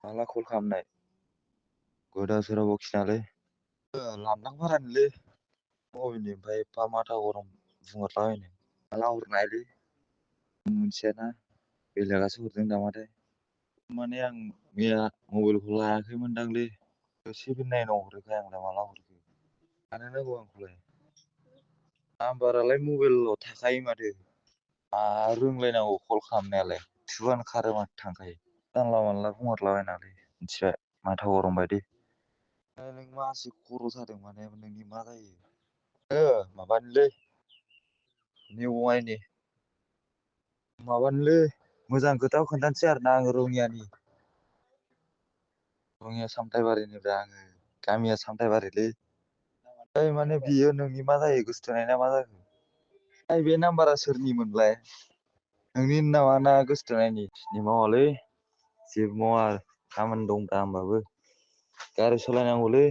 माला कल खालामनाय? गोदाव सोरावबो खिनालै। लांदां बारानिलै बबेनि ओमफ्राय एफा माथा गरम बुंहरलाबायनो। माला हरनो हायोलै मिथियाना बेलेगासो हरदों नामाथाय। माने आं मैया मबाइलखौ लायाखैमोनदांलै। दसे नायनाव हरोखाय आंलाय माला हरखो मानो नांगौ आंखौलाय। नाम्बारालाय मबाइलाव थाखायो माथो। रोंलायनांगौ कल खालामनायालाय थुबानो खारो माथो थांखायो। जानला मानला बुंहरलाबायनाङालै मिथिबाय माथा गरम बायदि। नों मासि खर' सादों माने नोंनि मा जायो? माबानिलै निउ बङाइनि। माबानिलै मोजां खोथाखौ खोन्थानोसै आरोना आङो रङियानि। रङिया सामथायबारिनिब्रा आङो गामिया सामथायबारिलै। ओइ माने बियो नोंनि मा जायो गोसथोनाय ना मा जाखो? बे नाम्बारा सोरनिमोनलाय? नोंनि नामा ना गोसथोनायनि? निमाहालै जेबो मावा खामानि दंब्रा होमबाबो। गारि सालायनांगौलै।